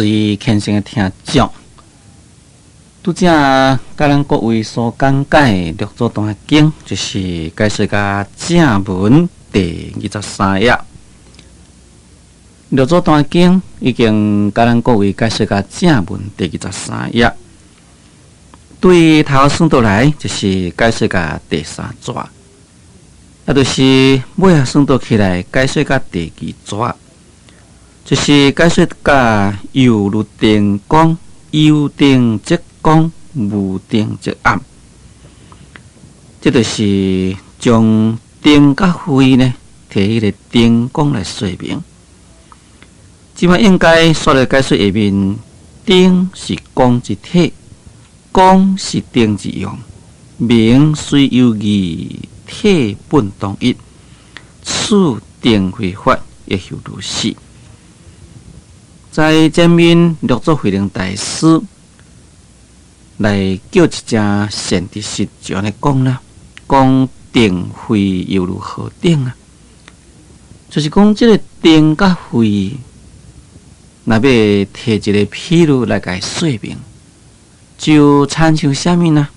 隨虔誠的聽眾，拄才佮咱各位所講解《六祖壇經》，就是解說甲正文第23頁。《六祖壇經》已經佮咱各位解說甲正文第二十三頁。對頭算倒來，就是解說甲第三逝，啊，就是尾仔算倒起來，解說甲第二逝，就是解說甲猶如電光，有燈則光，無燈則暗。這就是將燈佮火呢，提彼個燈光來說明。這擺應該煞來解說下面，燈是光之體。光是燈之用，名雖有異，體本同一。此燈火法亦復如是。在前面六祖慧能大師來叫一隻善知識就按呢講啦，講燈火猶如何等啊？就是講這个燈佮火，若欲提一个譬喻來共伊說明。就親像啥物呢？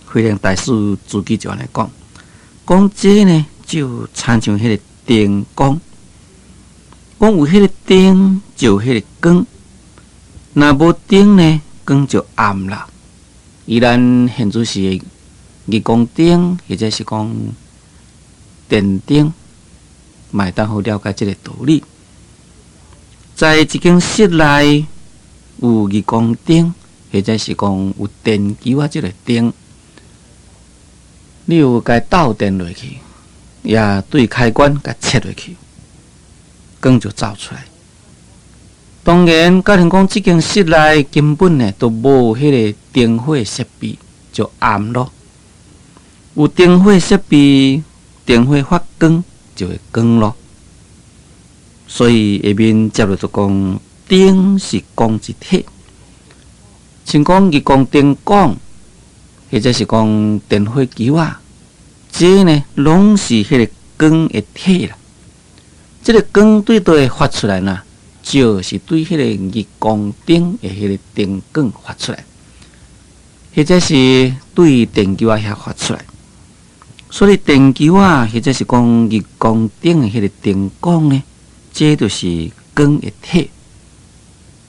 慧能大師自己就按呢講，講這呢就親像彼个燈光，講有彼个燈就有彼个光，若無燈呢，光就暗啦。以咱現在時日光燈，或者是講電燈，嘛會當好了解這个道理。在一間室內，有日光燈，或者是講有電球仔這个燈，你有共導電落去，也對開關共切落去，光就照出來。當然，假如講這間室內根本呢都無彼个燈火設備，就暗咯。有燈火設備，燈火發光就會光咯。所以下面接落就講。燈是光之體，像講日光燈管，或者是講電火球仔，這呢攏是彼个光的體啦。這个光對佗會發出來呢，就是對彼个日光燈的彼个燈管發出來，或者是對電球仔遐發出來。所以電球仔，或者是講日光燈的彼个燈光呢，這就是光的體。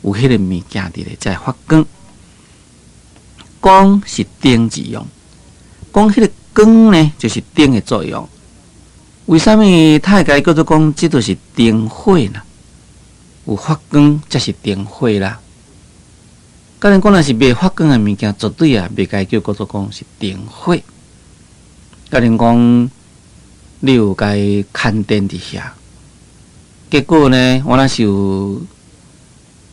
有彼个物件佇咧，才會發光。光是燈之用，講彼个光呢，就是燈的作用。為啥物他會共叫做講，這就是燈火呢？有發光才是燈火啦。假如講若是袂發光的物件，絕對也袂共叫做講是燈火。假如講你有共牽電佇遐，結果呢，我若是有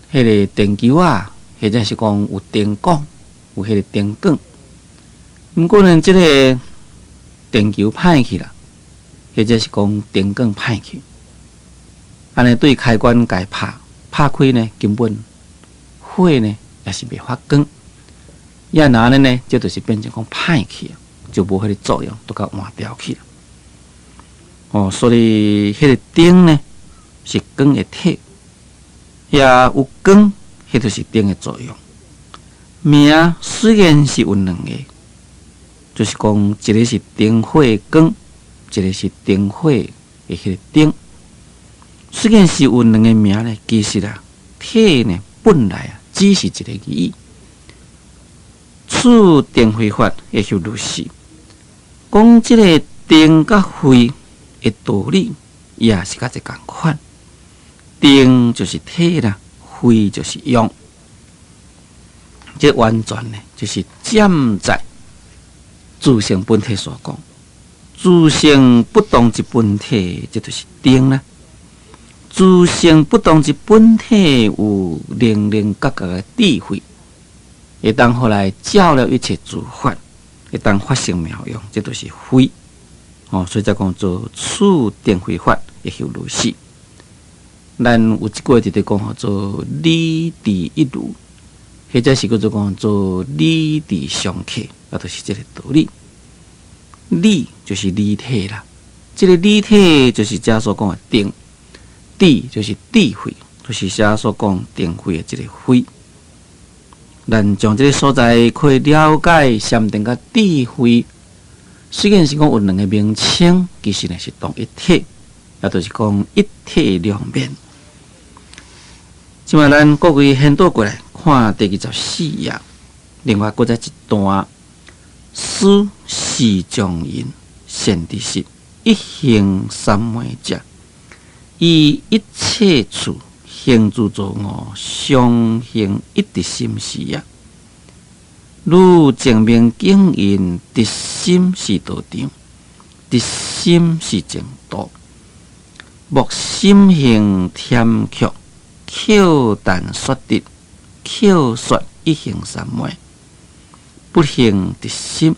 彼个電球仔，或者是講有燈管，有彼个燈管。毋過呢，這个電球歹去啦，或者是講燈管歹去，按呢對開關共拍拍開呢，根本火呢也是袂發光。也若按呢呢，這就是變成講歹去，就無彼个作用，都共換掉去啦。哦，所以彼个燈呢是光的體。也有光，彼就是燈的作用。名雖然是有兩个，就是講一个是燈火的光，一个是燈火的彼个燈。雖然是有兩个名呢，其實啊，體呢本來啊只是一个而已。此燈火法亦復如是，講這个燈佮火的道理，也是較濟仝款。燈就是體啦，火就是用，這完全呢就是佔在自性本體所講，自性不動之本體，這就是燈啦。自性不動之本體有稜稜角角的智慧，會當予來照了一切諸法，會當發生妙用，這就是火。哦，所以才講做此燈火法亦復如是。咱有一句佇咧講，做理智一如，或者是叫做講做理智相契，啊，就是這个道理。理就是理體啦，這个理體就是遮所講的燈，智就是智慧，就是遮所講定慧的這個慧。咱從這个所在可以了解禪定佮智慧，雖然是講有兩个名稱，其實呢是同一體，也就是講一體兩面。這擺咱各位掀倒過來看第24頁，另外閣再一段，師示眾人善知識，一行三昧者，於一切處行住坐臥，常行一直心時啊！汝證明經云，直心是道場，直心是淨土。莫心行添曲，扣但說直，扣說一行三昧，不行直心。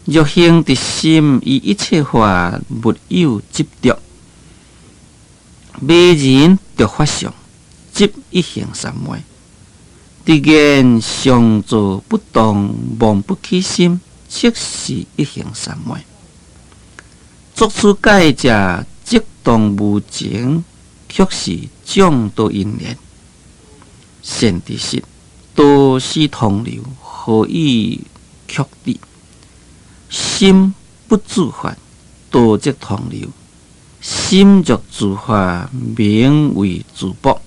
若行直心，於一切法無有執著。迷人著法相，執一行三昧。直言常坐不動，忘不起心，即是一行三昧。作此解者，則當無情，卻是眾多因緣。善知識，導師通流，何以曲直？心不自發，道則通流。心若自發，名為自縛。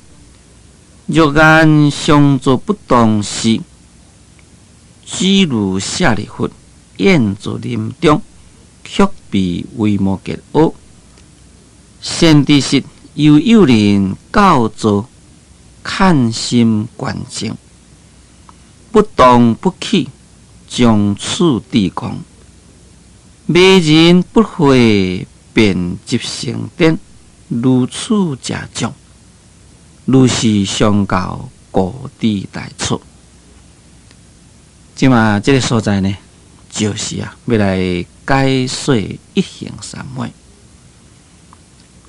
若言常坐不動時，只如舍利弗，宴坐林中，卻被維摩詰阿。善知識，猶有人教坐，看心觀靜，不動不起，將此地空。迷人不會。便執成典，如此者眾，如是相教，故知大錯。這擺這个所在呢，就是啊，欲來解說一行三昧。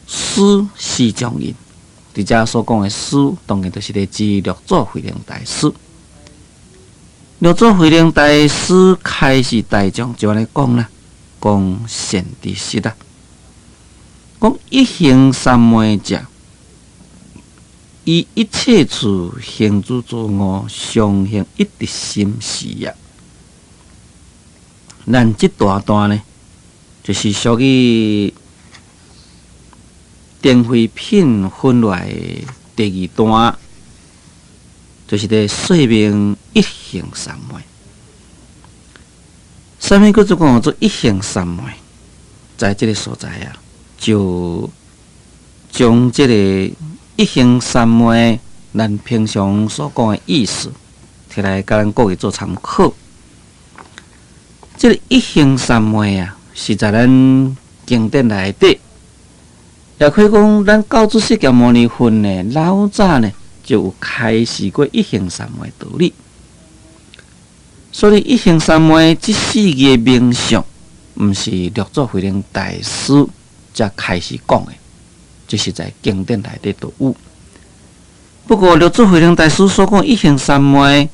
師示眾人，佇遮所講的師，當然就是咧指六祖慧能大師。六祖慧能大師開示大眾就按呢講啦，講善知識啊。講一行三昧者，於一切處行住坐臥，常行一直心時啊。咱這大段呢，就是屬於定慧品分落來第二段，就是咧說明一行三昧。啥物叫做講做一行三昧？在這个所在啊，就將這个一行三昧，咱平常所講的意思，提來共咱各位做參考。這个一行三昧啊，是在咱經典內底，也可以講咱教主釋迦牟尼佛呢，老早呢就有開示過一行三昧道理。所以一行三昧這四个名相，毋是六祖慧能大師才開始講的，這是在經典內底都有。不過六祖慧能大師所講一行三昧，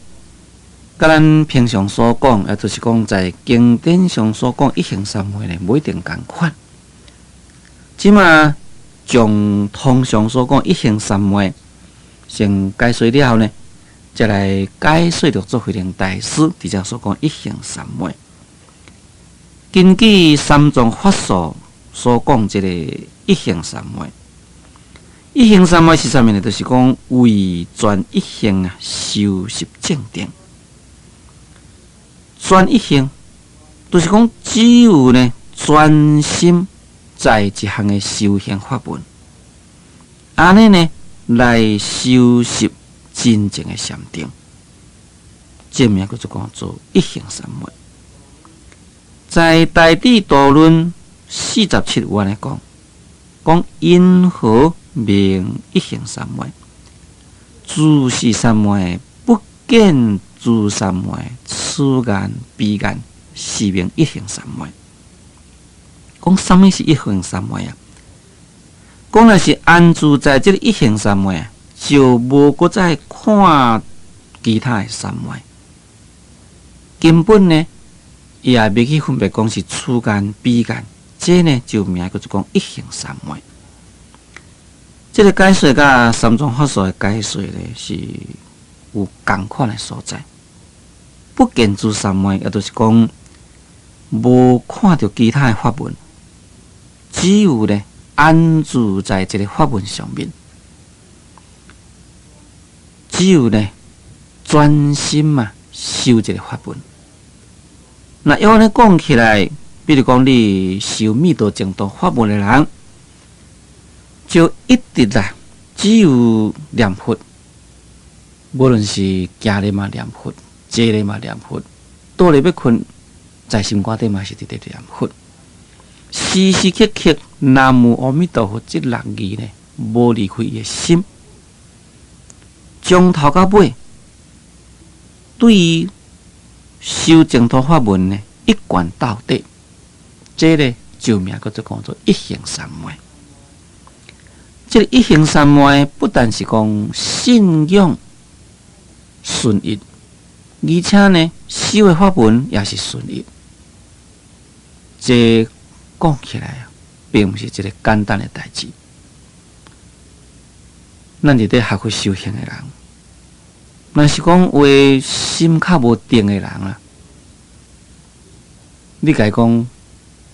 佮咱平常所講，也就是講在經典上所講一行三昧呢，無一定仝款。這擺將通常所講一行三昧先解說了後呢，再來解說六祖慧能大師佇遮所講一行三昧。根據三藏法數所講，這个一行三昧，一行三昧是啥物呢？就是講為專一行啊，修習正定。專一行，就是講只有呢專心在一項的修行法門，按呢呢來修習真正的禪定，這名叫做講做一行三昧。在《大智度論》47有按呢講，講云何名一行三昧？住是三昧，不見諸三昧，此岸彼岸，是名一行三昧。講啥物是一行三昧啊？講若是安住在這个一行三昧啊，就無閣再看其他的三昧。根本呢，伊也袂去分別講是此岸彼岸，這呢就名叫做講一行三昧。這个解說佮三藏法師的解說咧，是有仝款的所在。不見諸三昧，也就是講無看著其他的法門，只有咧安住在這个法門上面，只有咧專心啊修這个法門。那要按呢講起來，比如講你修密道淨土法門的人，就一直啦，只有念佛，無論是行咧嘛念佛，坐咧嘛念佛，倒咧欲睏，在心肝底嘛是佇咧念佛，時時刻刻南無阿彌陀佛這六字呢，無離開伊的心，從頭到尾，對於修淨土法門呢，一貫到底，這个就名叫做講做一行三昧。這个一行三昧不但是講信仰純一，而且呢，修的法門也是純一。這講起來啊，並毋是一个簡單的代誌。咱佇咧學佛修行的人，若是講有心較無定的人啊，你共伊講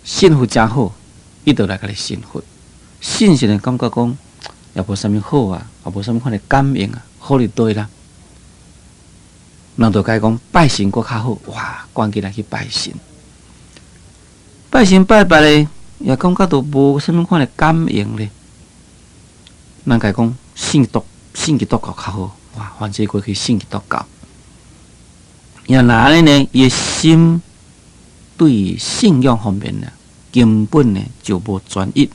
信佛誠好，伊就來共你信佛。信是呢，感覺講也無啥物好啊，也無啥物款的感應啊，好就對啦。人就共伊講拜神閣較好，哇，趕緊來去拜神。拜神拜拜咧，也感覺都無啥物款的感應咧。人共伊講信督，信基督教較好，哇，反正過去信基督教。也若按呢呢，伊的心對信仰方面呢，根本呢就無專一。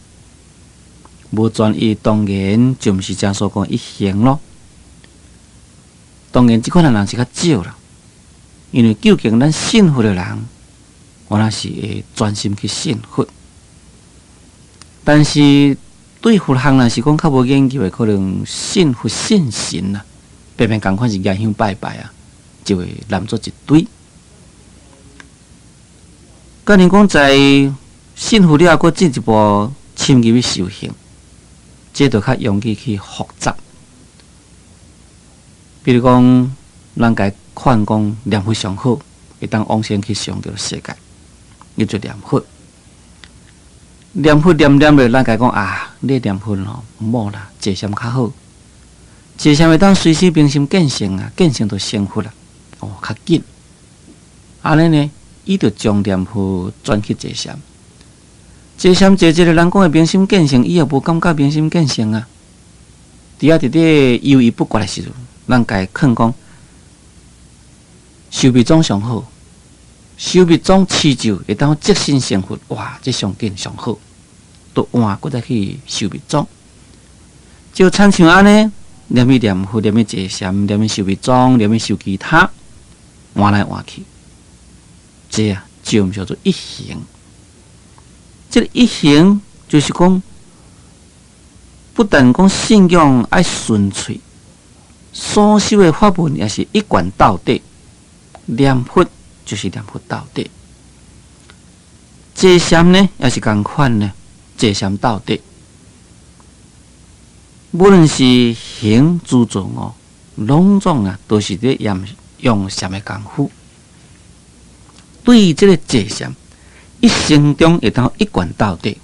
無專一，當然就毋是遮所講一行囉。當然，這款的人是較少啦，因為究竟咱信佛的人，原來是會專心去信佛。但是對佛學若是講較無研究的，可能信佛信神啊，平平仝款是舉香拜拜啊，就會濫做一堆。假如講在信佛了後，閣進一步深入去修行。這就較容易去複雜。比如講，人共伊勸講念佛上好，會當往生去上極樂世界，伊就念佛。念佛念念咧，人共伊講啊，你念佛吼，毋好啦，坐禪較好。坐禪會當隨時明心見性啊，見性就成佛啦，哦，較緊。按呢呢，伊就將念佛轉去坐禪。坐禪坐坐咧，人講的明心見性，伊也無感覺明心見性啊。佇遐佇咧猶豫不決的時陣，人共伊勸講修密宗上好，修密宗持咒會當即身成佛，哇！這上緊上好，都換閣再去修密宗。就親像按呢，念去念佛，念去坐禪，念去修密宗，念去修其他，換來換去，這啊就毋叫做一行。這个一行就是講，不但講信仰愛純粹，所修的法門也是一貫到底。念佛就是念佛到底，坐禪呢也是仝款呢，坐禪到底。無論是行住坐臥，攏總啊都是佇用用禪的功夫。對於這个坐禪，一生中會當一貫到底，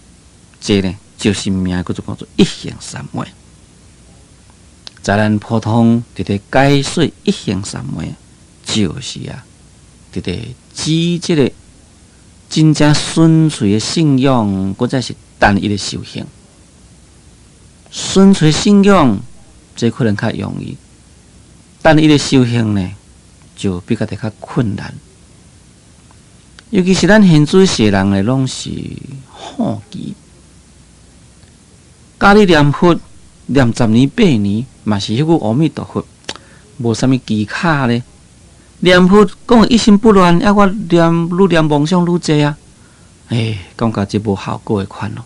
這呢就是名叫做講做一行三昧。在咱普通佇咧解說一行三昧，就是啊，佇咧指這个真正純粹的信仰，或者是單一的修行。純粹信仰，這可能較容易；單一的修行呢，就比較得較困難。尤其是咱現在世人呢，攏是好奇。教你念佛念十年八年，嘛是彼句阿彌陀佛，無啥物技巧咧。念佛講一心不亂，啊，我念愈念妄想愈濟啊，欸，感覺這無效果的款咯。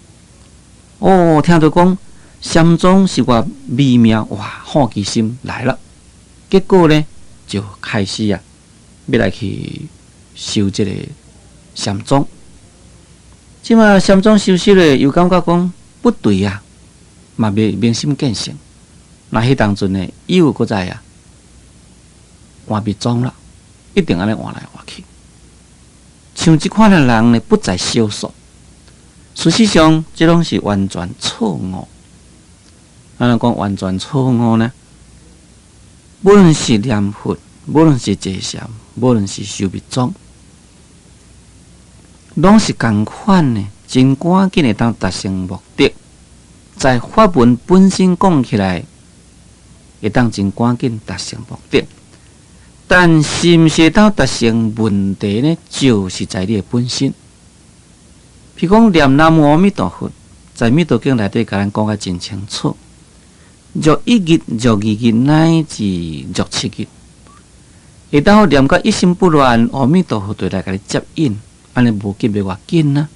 哦，聽著講禪宗是偌微妙，哇，好奇心來了，結果呢，就開始啊，欲來去修這个禪宗。這馬禪宗修修咧，又感覺講不對啊，嘛袂明心見性。那彼當陣呢，又閣再啊換密宗啦，一定按呢換來換去。像這款的人呢，不在少數。事實上，這攏是完全錯誤。按怎講完全錯誤呢？無論是念佛，無論是坐禪，無論是修密宗，攏是仝款的，真趕緊會當達成目的。在法門本身講起來，會當真趕緊達成目的，但是毋是會當達成問題呢？就是在你的本身。譬如講念南無阿彌陀佛，在《彌陀經》內底共咱講甲真清楚。若一日、若二日，乃至若七日，會當念甲一心不亂，阿彌陀佛就來共你接引，按呢無緊欲偌緊啊！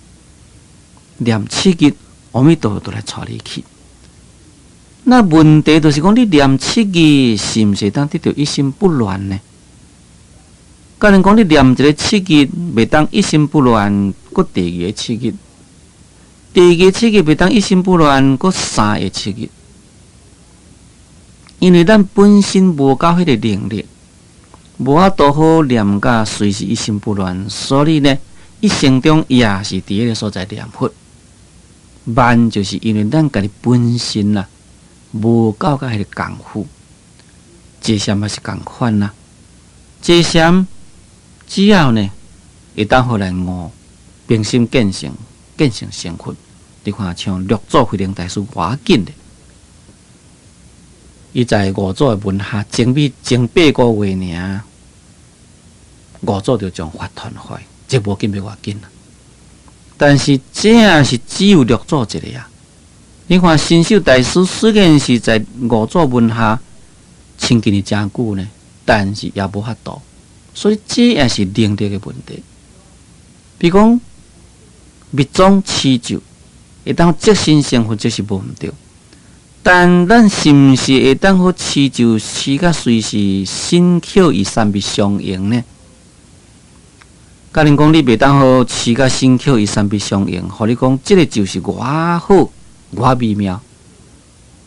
念七日，阿彌陀佛就來帶你去。那問題就是講，你念七日是毋是會當得著一心不亂呢？假如講你念一个七日，袂當一心不亂，閣第二个七日，第二个七日袂當一心不亂，閣三个七日。因為咱本身無夠彼个能力，無法度好念甲隨時一心不亂，所以呢，一生中也是佇彼个所在念佛。慢就是因為咱家己本身啊，無夠甲彼个功夫，坐禪嘛是仝款啦。坐禪只要呢，會當予來悟，明心見性，見性成佛。你看像六祖慧能大師偌緊的，伊在五祖的門下整美整8個月爾，五祖就將法傳予伊，這無緊欲偌緊啊！但是這也是只有六祖一个啊。你看神秀大師雖然是在五祖門下親近的誠久呢，但是也無法度，所以這也是能力的問題。比如講密宗持咒，會當即身成佛，這是無毋對。但咱是毋是會當好持咒持甲隨時身口意三密相應呢？假如講你袂當好持甲身口意三密相應，予你講這个就是偌好偌微妙，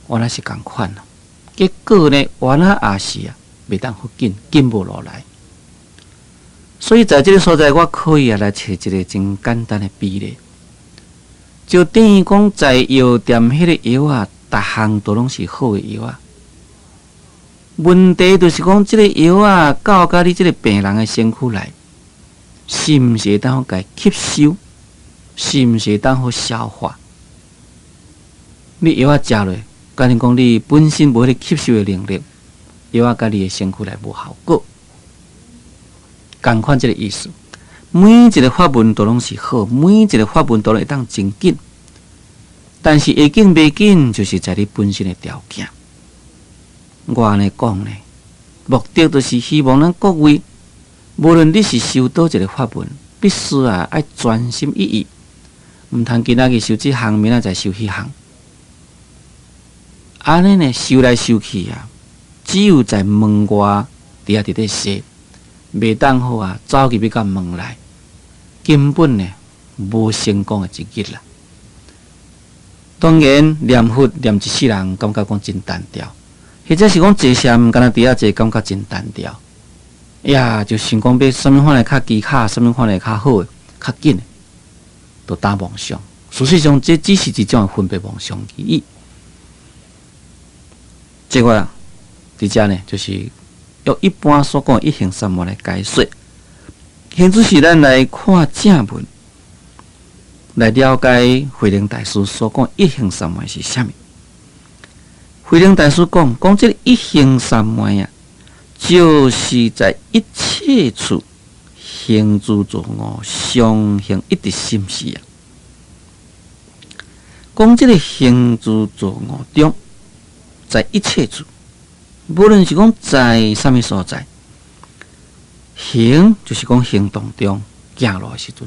原來是仝款啊。結果呢，原來也是啊，袂當好緊，緊無落來。所以在這个所在，我可以啊來揣一个真簡單的比例，就等於講在藥店彼个藥啊，逐項都攏是好的藥啊。問題就是講，這个藥啊，到佮你這个病人的身軀內，是毋是會當好共吸收？是毋是會當好消化？你藥仔食落，假如講你本身無彼个吸收的能力，藥仔佮你的身軀內無效果。仝款這个意思，每一个法門都攏是好，每一个法門都攏會當真緊，但是會緊袂緊，就是在你本身的條件。我按呢講呢，目的就是希望咱各位，無論你是修佗一个法門，必須啊愛專心一意，毋通今仔日修這項，明仔載修彼項。按呢呢，修來修去啊，只有在門外佇遐佇咧踅，袂當好啊，走入去到門內，根本呢無成功的一日啦。當然，念佛念一世人，感覺講真單調，或者是講坐禪，敢若佇遐坐，感覺真單調。呀，就想講欲啥物款的較技巧，啥物款的較好的、較緊的，就打妄想。事實上，這只是一種分別妄想而已。這個佇遮呢，就是用一般所講的一行三昧來解說。現在是咱來看正文，來了解慧能大師所講一行三昧是啥物。慧能大師講，講這个一行三昧啊，就是在一切處行住坐臥，常行一直心事啊。講這个行住坐臥中，在一切處，無論是講在啥物所在，行就是講行動中行路的時陣，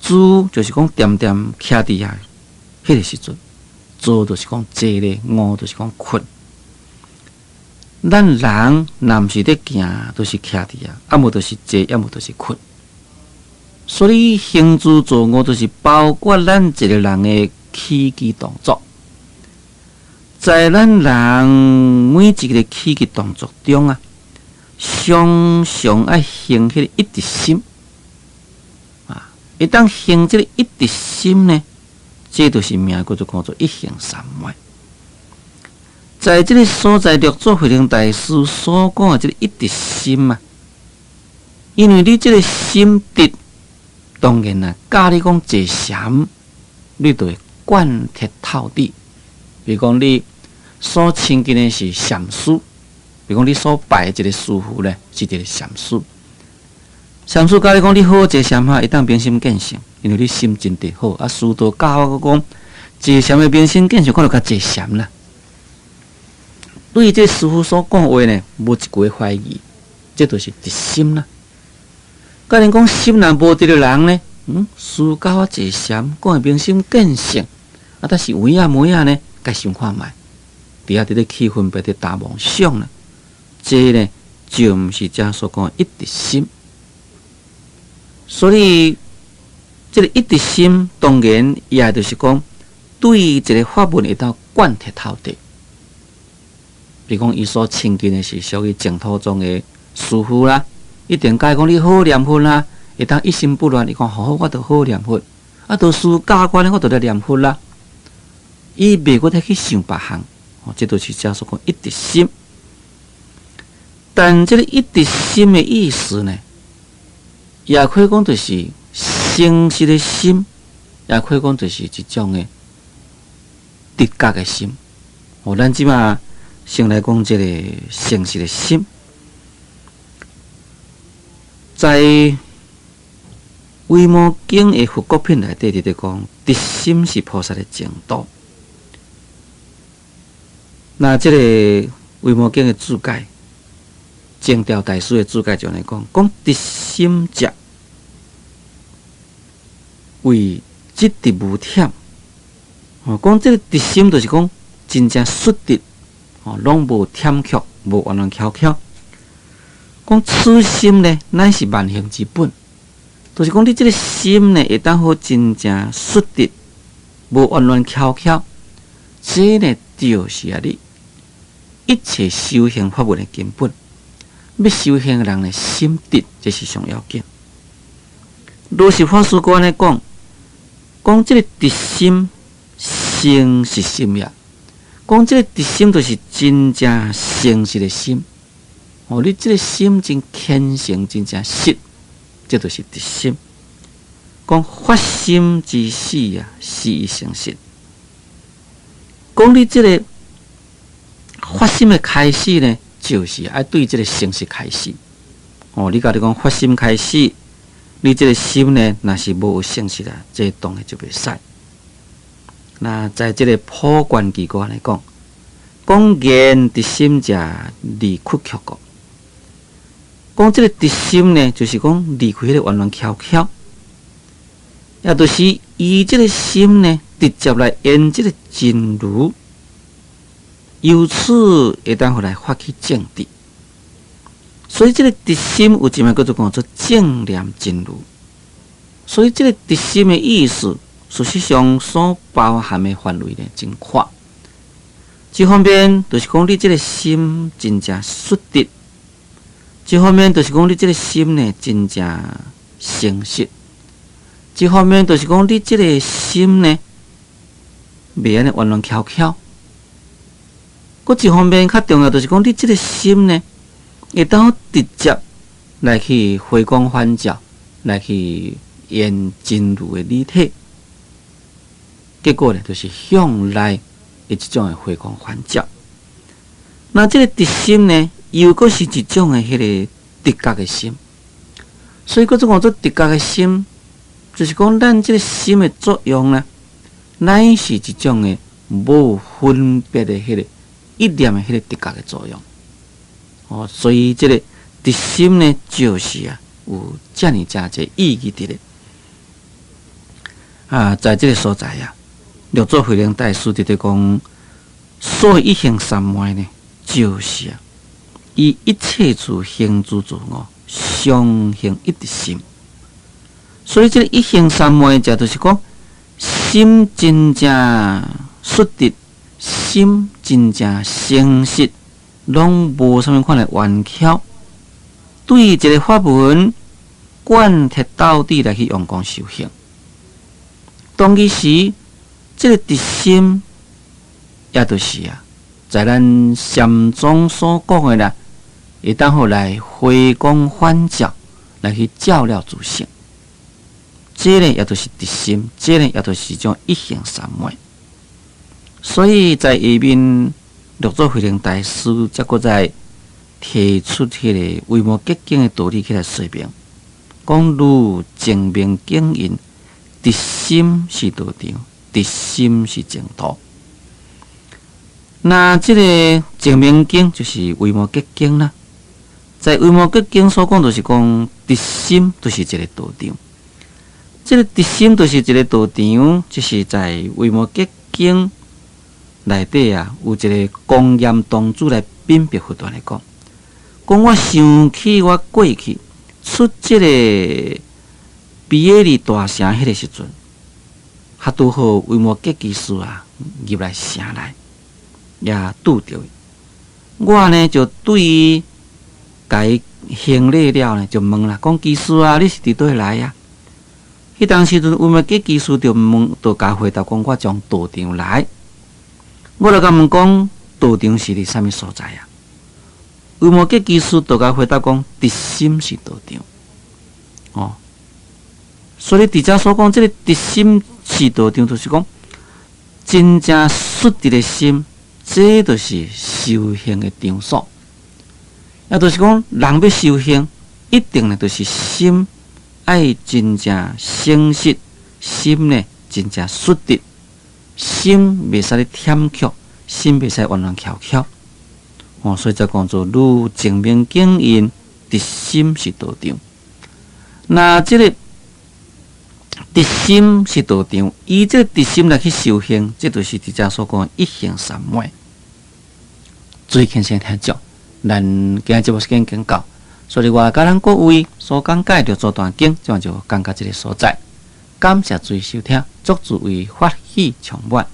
住就是講恬恬徛佇遐彼个時陣，坐就是講坐咧，臥就是講睏。咱人若毋是咧行，就是徛佇遐，啊無就是坐，抑無就是睏。所以行住坐臥就是包括咱一个人的起居動作。在咱人每一个起嘅動作中啊，常常愛行彼个一直心啊！會當行這个一直心呢，這就是名叫做講做一行三昧。在這个所在，六祖慧能大師所講的這个一直心啊，因為你這个心直，當然啦，教你講坐禪，你就會貫徹透底。比如講，你所親近的是禪師，比如講你所拜的一個師父咧，是一個禪師。禪師教你講，你好好坐禪哈，會當明心見性，因為你心真直好。啊，師道教我講，坐禪的明心見性，可能較坐禪啦。對這師父所講話呢，無一句懷疑，這就是直心啦。假如講心若無直的人呢，師教我坐禪，講會明心見性，啊，但是有影無影呢？該想看覓，佇遐佇咧起分別，佇打妄想啦。這呢就毋是遮所講一直心。所以，這个一直心當然也就是講，對一个法門會當貫徹透徹。比如講，伊所親近的是屬於淨土宗的師父啦，一定教伊講你好好念佛啦，會當一心不亂。伊講好，我就好好念佛。啊，著師教我呢，我就來念佛啦。伊袂閣再去想別項，哦，這就是遮所講一直心。但這个一直心的意思呢，也可以講就是誠實的心，也可以講就是一種的直覺的心。哦，咱這馬先來講這个誠實的心，在《維摩經》的佛國品內底，佇咧講，直心是菩薩的淨土。那這个《維摩經》的注解，淨調大師的注解就來講，講直心者為質直無忝。哦，講這个直心就是講真正率直，哦，攏無忝卻，無彎彎翹翹。講此心呢，乃是萬行之本，就是講你這个心呢，會當好真正率直，無彎彎翹翹，這呢就是啊，你一切修行法門的根本。欲修行的人呢，心直，這是上要緊。如是法師閣按呢講，講這个直心，誠實心也。講這个直心，就是真正誠實的心。哦，你這个心真虔誠，真正實，這就是直心。講發心之始啊，始於誠實。講你這个發心的開始呢，就是愛對這个誠實開始。哦，你共你講發心開始，你這个心呢，若是無有誠實啊，這當然就袂使。那在這个普觀記閣按呢講，講言直心者離屈曲故。講這个直心呢，就是講離開彼个彎彎翹翹，也就是以這个心呢，直接來緣這个真如，由此會當予來發起正智。所以這个直心有一名叫做講做正念真如。所以這个直心的意思，事實上所包含的範圍呢，真闊。一方面就是講你這个心真正率直；一方面就是講你這个心呢，真正誠實；一方面就是講你這个心呢，袂按呢彎彎翹翹。閣一方面較重要，就是講你這个心呢，會當直接來去回光返照，來去緣真如的理體。結果呢，就是向內的一種的回光返照。那這个直心呢，又閣是一種的彼个直覺的心。所以，閣做講做直覺的心，就是講咱這个心的作用呢，乃是一種的無分別的彼个一念的彼个直覺的作用。哦，所以這个直心呢，就是啊，有遮爾誠濟意義佇咧。啊，在這个所在啊，六祖慧能大師佇咧講，所謂一行三昧呢，就是啊，以一切處行住坐臥，常行一直心。所以這个一行三昧，就就是講心真正率直，心真真正誠實，攏無啥物款的冤巧，對一个法門貫徹到底來去用功修行。當彼時，這个直心，也就是啊，在咱禪宗所講的啦，會當予來回光返照，來去照了自性。這个也就是直心，這个也就是種一行三昧。所以在下面六祖慧能大師才閣再提出彼个維摩詰經的道理起來說明，講汝證明經云，直心是道場，直心是淨土。那這个證明經就是維摩詰經啦，在維摩詰經所講，就是講直心就是一个道場。這个直心就是一个道場，就是在維摩詰經內底啊，有一个公嚴童子來稟白佛來講，講我想起我過去出這个毗舍離大城彼个時陣，較拄好維摩詰居士啊入來城內，也拄著伊。我呢就對伊共伊行禮了呢，就問啦，講居士啊，你是佇佗來啊？彼當時陣維摩詰居士就問，就共回答講，我從道場來。我就共問講，道場是佇啥物所在啊？維摩詰居士就共回答講，直心是道場。哦，所以佇遮所講，這个直心是道場，就是講真正率直的心，這就是修行的場所。也就是講，人欲修行，一定呢，就是心愛真正誠實，心呢真正率直，心袂使咧忝卻，心袂使彎彎翹翹。哦，所以才講做汝證明經云，直心是道場。那這个直心是道場，以這个直心來去修行，這就是佇遮所講的一行三昧。注意聽先聽講，咱今日節目時間已經到，所以我佮咱各位所講解六祖壇經，這就講到這个所在。感謝注意收聽，祝諸位法喜充滿。